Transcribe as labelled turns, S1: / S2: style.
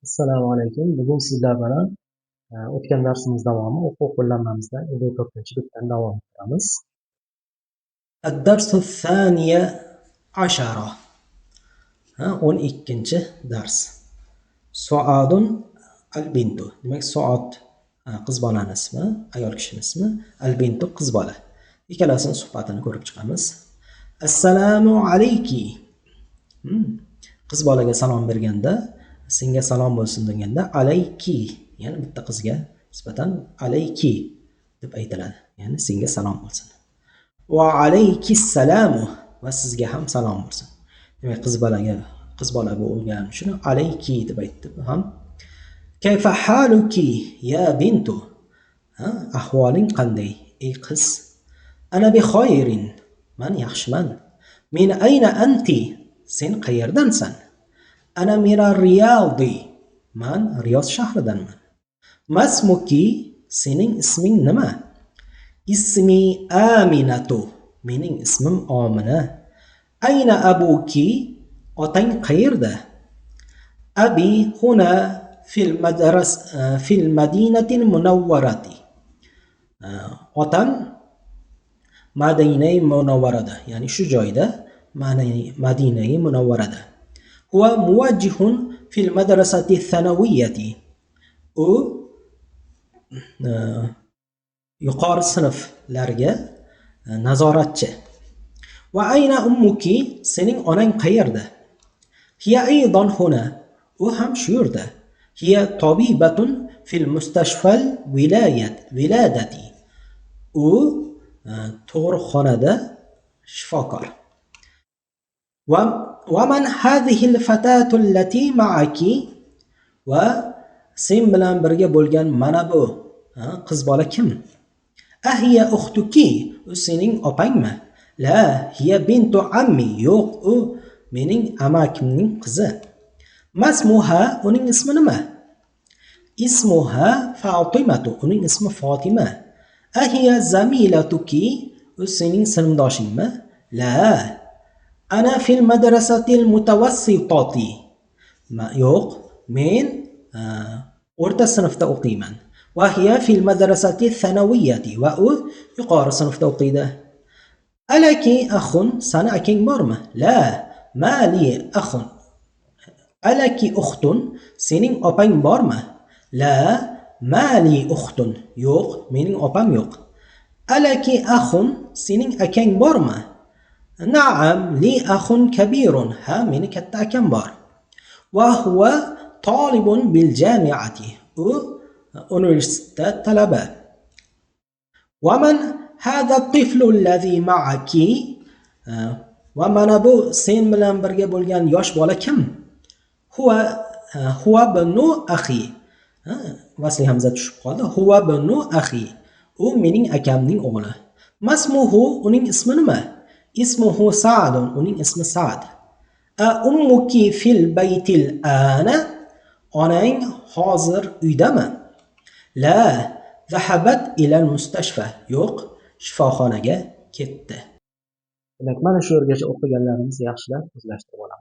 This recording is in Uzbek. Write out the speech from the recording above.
S1: Assalomu alaykum. Bugun sizlar bilan o'tgan darsimiz davomi o'quv qo'llanmamizdan 54-betdan davom ettiramiz.
S2: الدرس الثاني عشر. 12-dars. Suadun al bintu. Demak, Suad qiz bolani ismi, ayol kishini ismi, al bintu qiz bola. Ikkalasini suhbatini ko'rib chiqamiz. Assalomu alayki. Qiz bolaga salom berganda, senga salom bo'lsin deganda alayki, ya'ni bitta qizga nisbatan alayki deb aytiladi. Ya'ni senga salom bo'lsin. Va alaykissalamu, va sizga ham salom bo'lsin. Demak, qiz bolaga, qiz bola bo'lgani uchun alayki deb aytdi ham. Kayfa haluki ya bintu? Ha, ahvoling qanday, ey qiz? Ana bi khayrin. Man yaxshiman. Min ayna anti? Sen qayerdansan? Ana mina Riyadi. Man Riyoz shahridanman. Masmuki? Sening isming nima? Ismi Aminatu. Mening ismim Omina. Ayna abuki? Otang qayerda? Abi huna fil madras fil madinatil munawwarati. Otam Madinai Munawwarada, ya'ni shu joyda, Madinai Munawwarada. Huwa muwajjihun fil madrasati thanawiyati. U yuqori sinflarga nazoratchi. Va ayna ummuki? Sening onang qayerda? Hiya aydan huna. U ham shu yerda. Hiya tabibatun fil mustashfal vilayat viladati. U tug'ruqxonada shifokor. Va man hadhihi al-fatatu allati ma'aki? Va sen bilan birga bo'lgan mana bu qiz bola kim? Ahiya uxtuki? U sening opangmi? La, hiya bintu ammi. Yo'q, u mening amakimning qizi. Masmuha? Uning ismi nima? Ismuha Fatimatu. Uning ismi Fatima. Ahiya zamilatuki? U sening sinfdoshingmi? La. Ana fil madrasatil mutawassitati. Yo'q, men o'rta sinfda o'qiyman. Va hiya fil madrasati thanawiyati. Va u yuqori sinfda o'qiydi. Alaki akhun? Sani akang bormi? La, ma li akhun. Alaki ukhtun? Sening opang bormi? La, ma li ukhtun. Yo'q, mening opam yo'q. Alaki akhun? Sening akang bormi? Na'am, li akhun kabirun. Ha, meni katta akam bor. Va huwa talibun bil jami'ati. U universitetda talaba. Va man hadha at-tiflu alladhi ma'aki? Va mana bu sen bilan birga bo'lgan yosh bola kim? Huwa ibnu akhi. Vasli hamza tushib qoldi. Huwa ibnu akhi. U mening akamning o'g'li. Masmuhu? Uning ismi nima? Ismuhu Sa'dun. Uning ismi Sa'd. A ummuki fil baytil ana? Onang hozir uydami? La, zahabat ila mustashfa. Yo'q, shifoxonaga ketdi.
S1: Demak, mana shu yergacha o'qiganlarimizni yaxshilab o'zlashtirib olamiz.